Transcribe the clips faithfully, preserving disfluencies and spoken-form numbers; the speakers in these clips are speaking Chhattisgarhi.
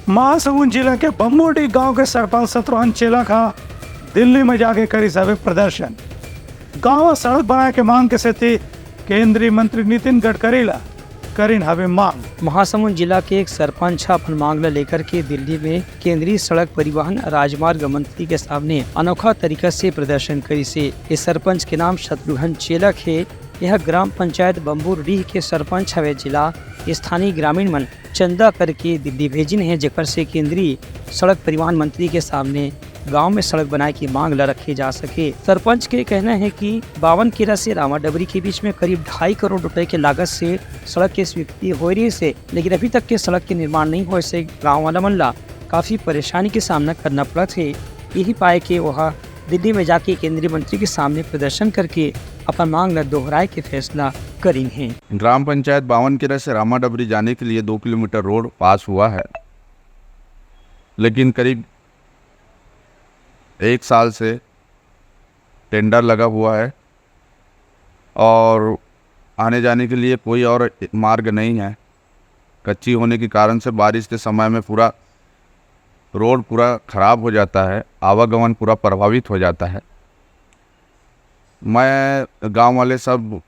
महासमुंद जिला के बम्बूडीह गांव के सरपंच शत्रुघ्न चेलक ह दिल्ली में जाके करिस हवे प्रदर्शन। गांव में सड़क बनाए के मांग के सेती केंद्रीय मंत्री नितिन गडकरी ला करिन हवे मांग। महासमुंद जिला के एक सरपंच ह अपन मांग ला लेकर के दिल्ली में केंद्रीय सड़क परिवहन राजमार्ग मंत्री के सामने अनोखा तरीका से प्रदर्शन करिस हे। ये सरपंच के नाम शत्रुघ्न चेलक हे। यह ग्राम पंचायत बम्बूडीह के सरपंच हवे, जिला स्थानीय ग्रामीण मन चंदा करके दिल्ली भेजिन हे, जेकर से केंद्रीय सड़क परिवहन मंत्री के सामने गांव में सड़क बनाए की मांग ला रखे जा सके। सरपंच के कहना है कि बावन केरा से रामा डबरी के बीच में करीब ढाई करोड़ रुपए के लागत से सड़क के स्वीकृति हो रही से, लेकिन अभी तक के सड़क के निर्माण नहीं होए से गांव वाला मन ला काफी परेशानी के सामना करना पड़त हे। यही पाए के वह दिल्ली में जाके केंद्रीय मंत्री के सामने प्रदर्शन करके अपन मांग ला दोहराए के फैसला करिन हे। ग्राम पंचायत बावन केरा से रामा डबरी जाने के लिए दो किलोमीटर रोड पास हुआ है, लेकिन करीब एक साल से टेंडर लगा हुआ है और आने जाने के लिए कोई और मार्ग नहीं है। कच्ची होने के कारण से बारिश के समय में पूरा रोड पूरा खराब हो जाता है, आवागमन पूरा प्रभावित हो जाता है। मैं गांव वाले सब,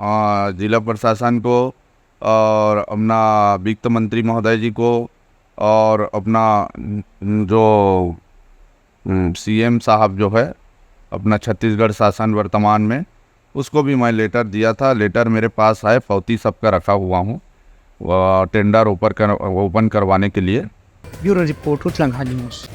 आ, जिला प्रशासन को और अपना वित्त मंत्री महोदय जी को और अपना, न-, जो, न-, सीएम साहब जो है, अपना छत्तीसगढ़ शासन वर्तमान में, उसको भी मैं लेटर दिया था। लेटर मेरे पास है, पौती सबका रखा हुआ हूँ, टेंडर ओपन कर, ओपन करवाने के लिए। Bureau report, Utlangha news.